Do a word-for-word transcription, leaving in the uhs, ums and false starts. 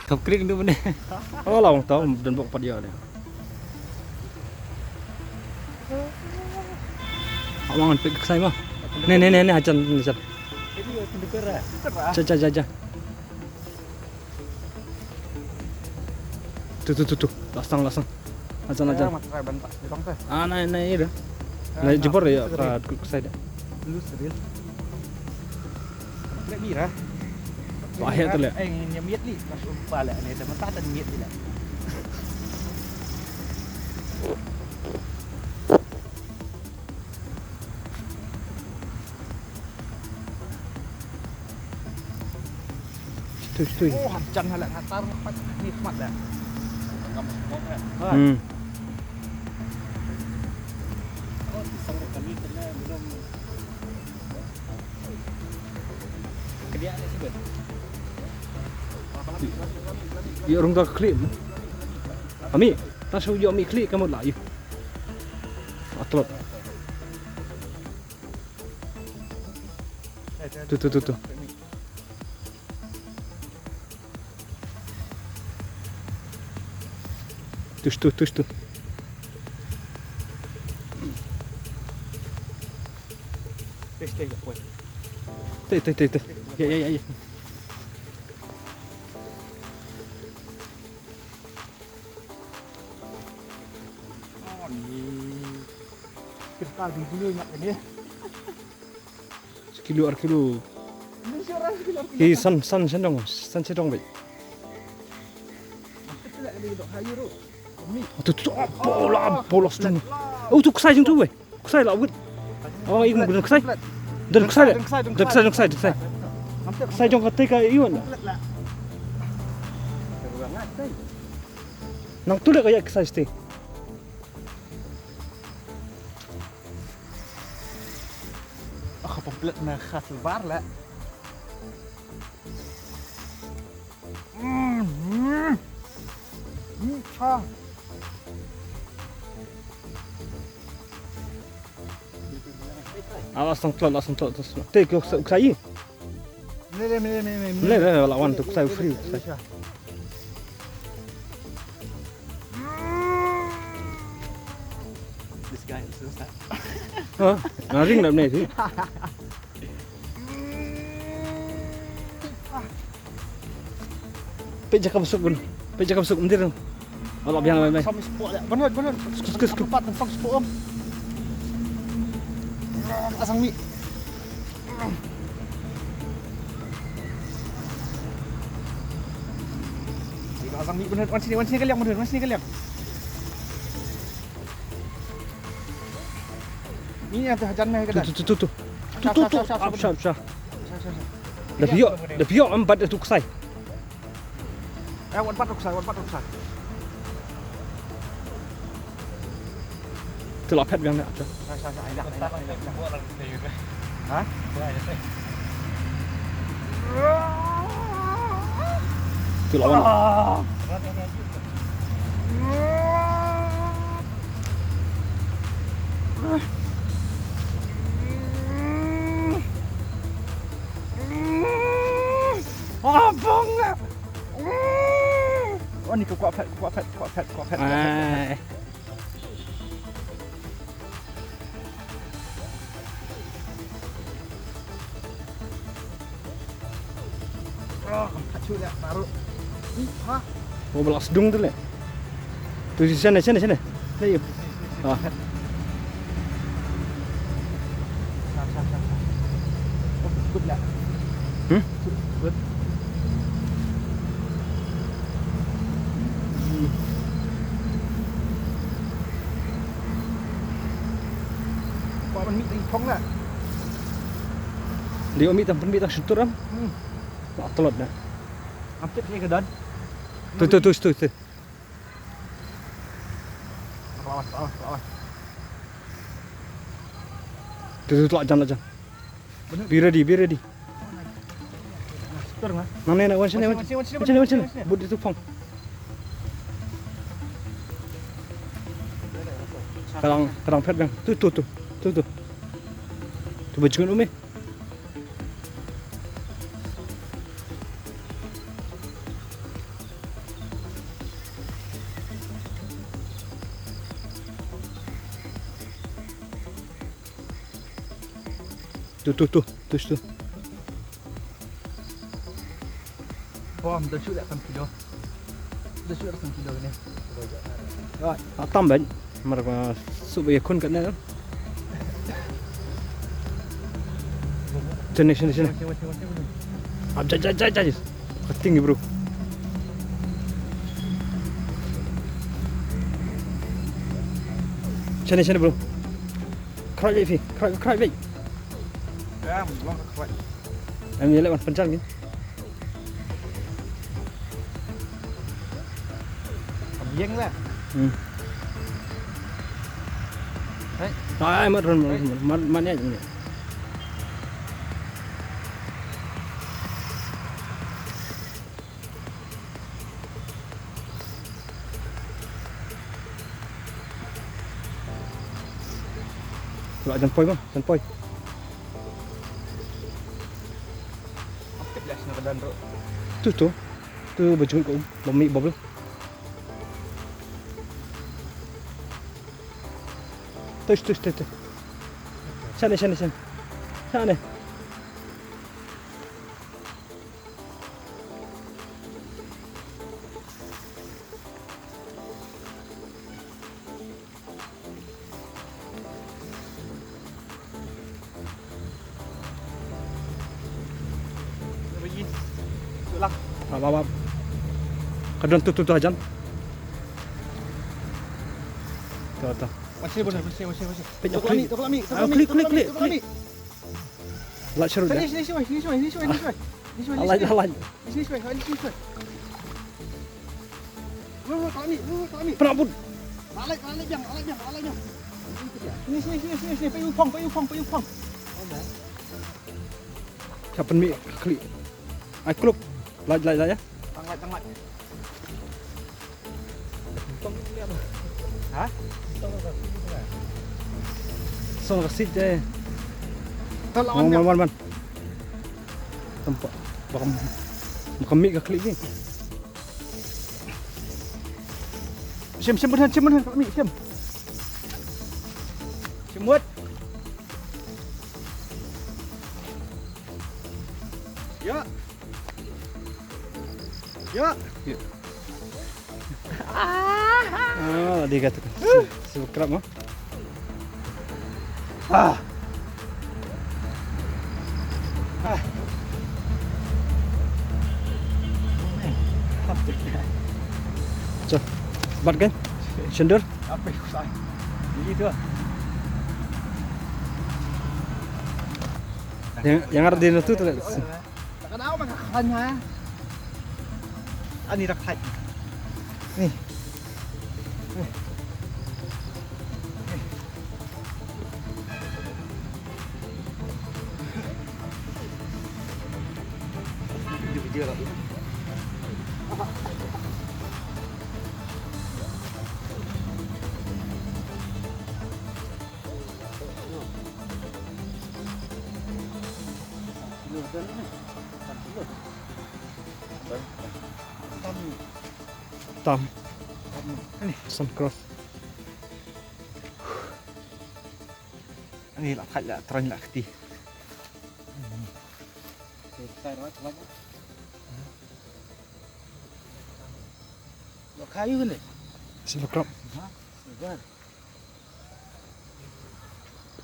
Khap krik ndu bne. Oh, la ong tau, don bok pat ïa ne. Awang pik ksai ma. Ne, ne, ne, ne, hajan, hajan. Cha, cha, cha, cha. Tu, tu, tu, tu. Lasang, lasang. Hajan, hajan. Ah, nai, nai, ira. Nai, jubor ya, pa, ksai da. Lu seril. Lek mira. Wah, ya tu lek. Eh, ngin nyamit li. Mas umpa lek ni, teman tak ada nyamit li lek. Stui, stui. Oh, hajan halak hatar, ni khmat lek. Hmm. Ïa rung da klik. Ami, ta shu ïoh mi klik ka mut la ïa. Atlot. Tu, tu, tu, tu. Tush tu, tush tu. Tei, tei, tei, tei. Ya, ya, ya, ya. Kita di bulu nak ni. Sekilo, ar kilo. Hi san, san sendong, san sendong bai. Tu, tu, tu, oh, bola, bola stung. Oh, tu ksai jong tu bai. Ksai la wit. Oh, ing ksai. Dan ksai, dan ksai, dan ksai, dan ksai. Ksai jong kata ka iwan. Nang tu le ka ya ksai sti. Ah, pamplet na khas bar la. Mm, mm. Mm, ah. Ah, la song tlot, la song tlot, la song tlot. Te ko sa, sa yi. Le, le, le, le, le, le. Le, le, la wan tu, ksai free, ksai. This guy is so sad. Ha? Na ring na ne tu. Pe jaka besuk bun. Pe jaka besuk mendir. Wala biang mai mai. Sam spot ya. Benar, benar. Skut, skut, skut. Empat dan sam spot, Om. Asang mi. Asang mi benar. Wan sini, wan sini kaliang benar. Wan sini kaliang. Ni yang tu hajan meh. Tu, tu, tu, tu, tu. Tu, tu, tu. Shap, shap, shap. Da pio, da pio em bat tu ksai. Eh, wat bat tu ksai, wat bat tu ksai. Tu la phet biang ne. Shap, shap, shap. Ha? Tu la wan. Ah, bang. Oh, ni ka kwah phet, kwah phet, kwah phet, kwah phet, kwah phet. Ai. Oh, ka chu dah baru. Ih, ha. Oh, belas dung tu le. Tu sini, sini, sini. Sini. Ah. Hmm? Dei ym tang pynmih tang shyntur em. Hmm. Ba tlot na. Am tip sha ka don. Tu, tu, tu, tu, tu. Lawan, lawan, lawan. Tu, tu, tu, la jan, la jan. Be ready, be ready. Nang ne, nang wan shane, wan shane, wan shane, wan shane. Bud itu phong. Ka dang, ka dang phet biang. Tu, tu, tu. Tu, tu. Tu ba jngut um eh. Tu, tu, tu, tu, tu. Bom, dah shoot dah kam kilo. Dah shoot dah kam kilo ni. Ah, tam ban. Mar ka suk ya khun kat na. Sini, sini, sini. Ab, jai, jai, jai, jai. Kating, bro. Sini, sini, bro. Khraj beit phi, khraj, khraj beit. Em, long khraj. Em, ïa leh ban pynjah ngi. Am ïeng la. Hmm. Hai. Ai, mat run, mat, mat, mat, mat, mat. Lah, jan poi, bang, jan poi. Aktif dah sana kedan tu. Tu, tu. Tu baju kau, bami bubble. Tu, tu, tu, tu. Sana, sana, sana. Sana. Ap, ap, ap. Ka don tu, tu, tu hajan. Tu, tu. Masih, masih, masih, masih, masih. Pejak klik. Tokol ami, tokol ami, tokol ami, klik, klik, klik, tokol ami. Lah, seru dah. Sini, sini, sini, sini, sini, sini, sini, sini, sini. Lah, lah, lah. Sini, sini, sini, sini, sini. Lu, lu, tokol ami, lu, lu, tokol ami. Penabut. Balik, balik, biang, balik, biang, balik, biang. Sini, sini, sini, sini, sini. Payu phong, payu phong, payu phong. Siapa ni klik? Ai, kluk. Lah, lah, lah, ya. Tang lah, tang lah. Ha? Song ka sit je. Tang lah, man, man, man, man. Tampak. Bakam. Bakam mik ka klik ni. Sim, sim, benar, sim, benar, klik, sim. Sim, buat. Ya. Ya. Ya. Ah, dia kata. Super crab, ha? Ah. Ah. Cok. Bat kan? Sender. Apa yang kusai? Ini tu. Yang, yang ada di tu tu. Takkan awak makan ha. Ani rak hai. Ni. Video, video lah. Tam. Tam. Ni. Sandcross. Ni lah, thait lah, troiñ lah kti. Lo kayu ni. Silver crab. Ha? Silver.